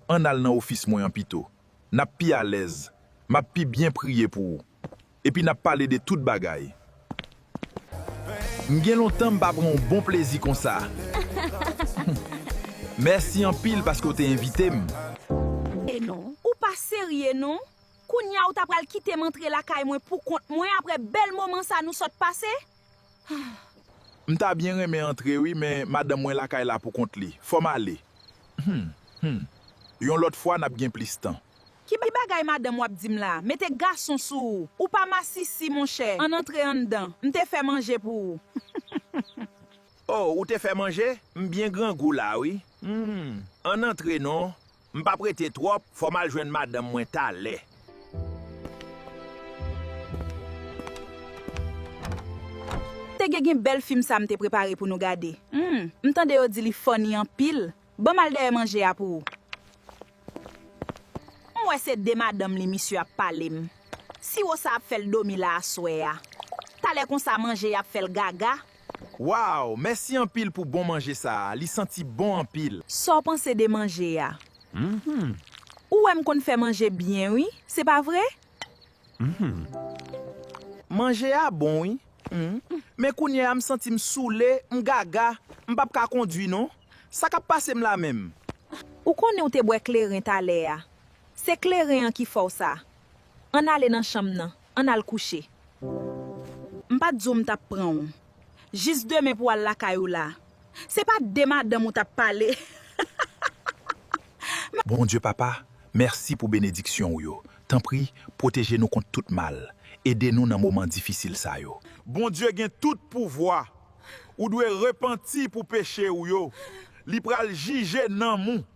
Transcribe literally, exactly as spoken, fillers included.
Ann al nan ofis mwen an pito. N ap pi alèz. M ap pi byen priye pou ou. Epi n ap pale de tout bagay. M gen lontan m pa pran yon bon plezi konsa. Mèsi anpil paske w te envite m. E non. Ou pa serye non. Kounye a ou ta pral kite m antre lakay mwen pou kont mwen apre bèl moman sa nou sot pase? M ta byen renmen antre wi, men madanm mwen lakay la pou kont li. Fò m ale. Hmm, hmm. Yon lòt fwa n ap gen plis tan. Ki bagay madanm w ap di m la? Mete gason sou ou. Ou pa masisi, monchè. Ann antre anndan. M te fè manje pou ou. Oh, ou te fè manje? M byen grangou la, wi. Hmm. Ann antre non. M p ap rete twòp, fò m al jwenn madanm mwen talè. Te gen gen bèl fim sa m te prepare pou nou gade. Hmm, m tande yo di li funny anpil. Ban m al dèyè manje a pou ou. M wè se de madanm li misye ap pale m. Siwo sa ap fè l dòmi la aswè a. Talè konsa manje y ap fè l gaga. Waw, mèsi anpil pou bon manje sa a. Li santi bon anpil. Sa w panse de manje a? Ou wè m konn fè manje byen wi, se pa vre? Manje a bon wi. Men kounye a m santi m soule, m gaga, m p ap ka kondwi non. Sa k ap pase m la menm? Ou konnen w te bwè kleren talè a. Se kleren an ki fè w sa. Ann ale nan chanm nan, ann al kouche. M pa t di w m t ap pran w. Jis demen pou w al lakay ou la. Se pa de madanm ou t ap pale. Bondye Papa, mèsi pou benediksyon w yo. Tanpri, pwoteje nou kont tout mal. Ede nou nan moman difisil sa yo. Bondye gen tout pouvwa. Ou dwe repanti pou peche w yo. Li pral jije nanm ou.